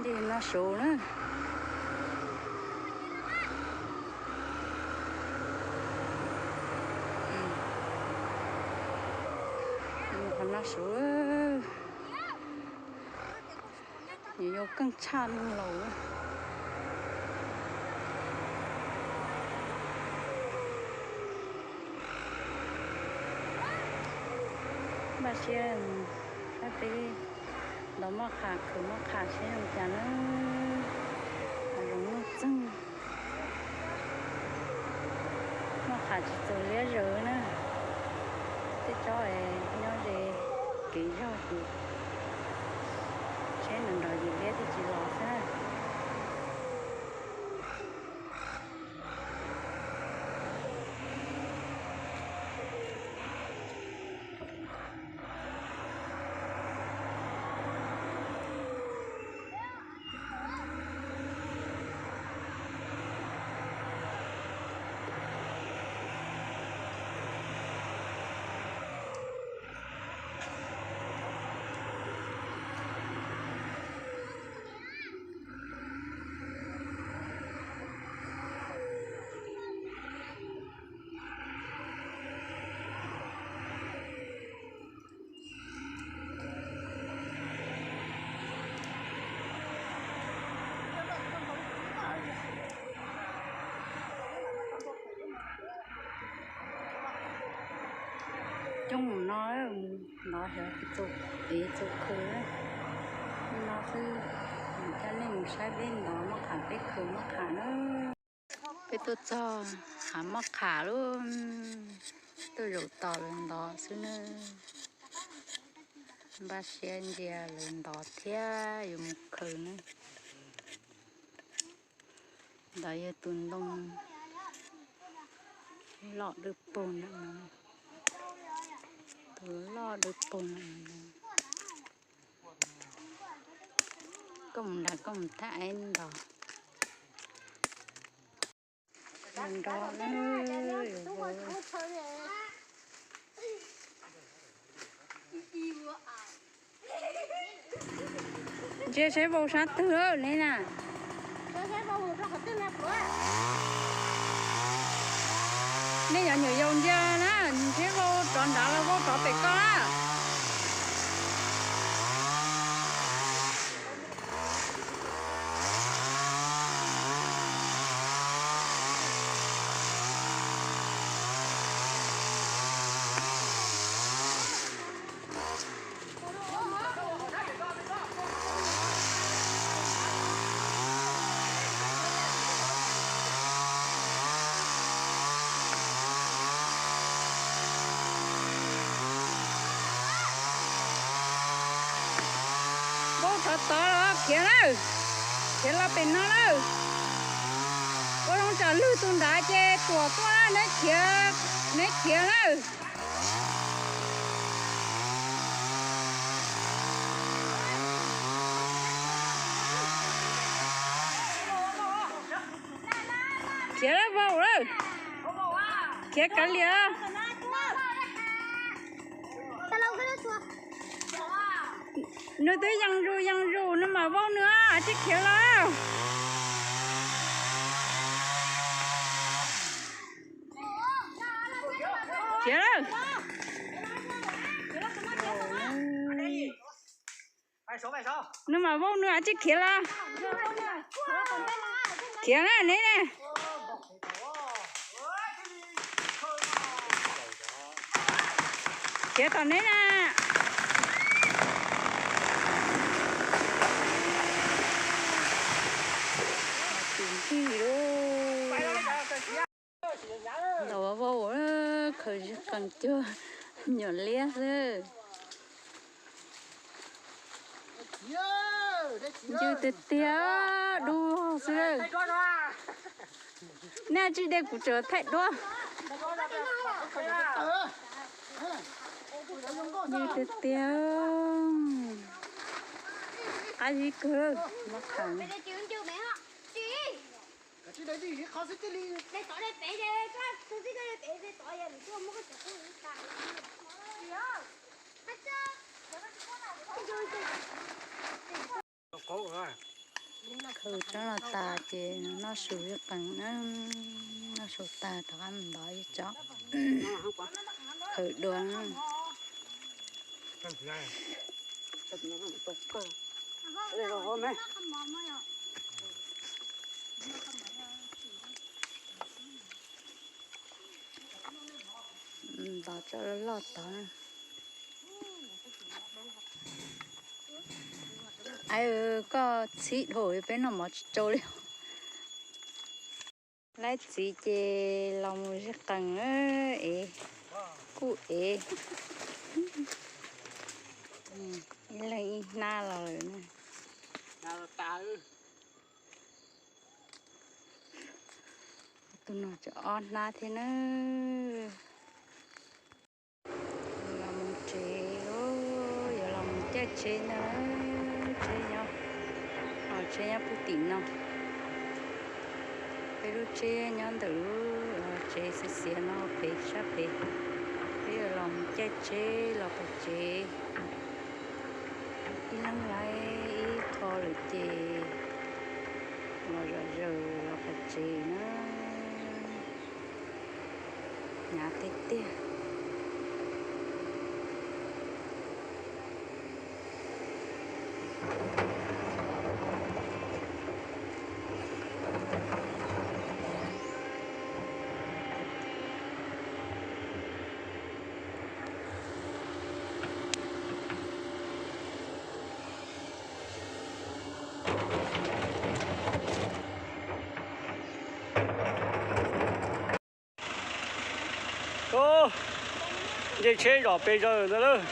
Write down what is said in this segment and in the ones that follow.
Noj su na. Qhov noj su, nws yuav keej tshaj neeg laus. Npaj siab sab peb ntov moj qham, khwv moj qham seb zoo cas na. Hav zoov nuj txeeg, moj qham tsis txaus liab zaws na. Tej tsob nyob ze kev zog ces tsheb nrov nrov yim liab twb tsis los xwb na. Coob mus no, ntov xyov txu, ev txu khw no xwb. Coj nej mus saib peb ntov moj qham, peb khw moj qham na. Peb tuaj txog hav moj qham lub, tuaj zaum tos lawv ntov xwb na. Npaj siab ntsia lawv ntov thiab yuav mus khw na. Ntawd yog tus ntoo loj dwb paug na, tus loj dwb paug na. Koj mus nrad koj mus thab ib ntov. Nrov. Ntsia saib vau sab twg ne na. Nej cov nyuam yaus ntsia na, saib vau rov nrad los vau rov pem koj na. Vau rov tod los khiav lawm, khiav los pem no lawm. Ua zoo tsam lwg tus nrad ces tuam tuaj, neb khiav, neb khiav lawm. Khiav lawm vau lawm, khiav kav liam. Nws twb yees zus yees zus nws mam vau nws, tsis khiav los. Khiav lawm. Nws mam vau nws tsis khiav los. Khiav na neb na. Khiav tom neb na. Tus ntxim lub. Ntaus vau, khaws zig qees cuag nyuam liab xwb. Ncw tiag tiag, dub xwb. Nej tsis de kuv tseem thaij duab. Ncw tiag tiag. Qab zib kawg, mab qham. Khaws tsob no tas ces noj su ib qees na, noj su tas rov qab mus ntov ib tsob. Khaws dua. Ntov tsob loj loj tod. Aw, koj txhib dhau peb noj mov tsis tsau li. Laib txiv ces los mus zij qees ev, kuj ev. Ib leeg ib hnab los lawm na. Tus no tseem ob hnab thiab na. Los mus tsev, yuav los mus caij tsheb ntag. Tsheb nyob, tsheb nyob puag tim no. Peb lub tsheb nyob ntawm lub tsev xiav xiav no pem sab pem. Peb yuav los mus caij tsheb los pem tsev. Ib leeg laib ib qho lawm ces los zom zaws los pem tsev na. Hnyav tiag tiag. Nce tsheb zom pes zaws ntag lawm.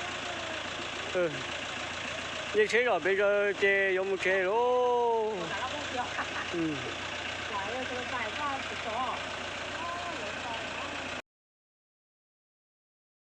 Nce tsheb zom pes zaws ces yuav mus tsev lauj.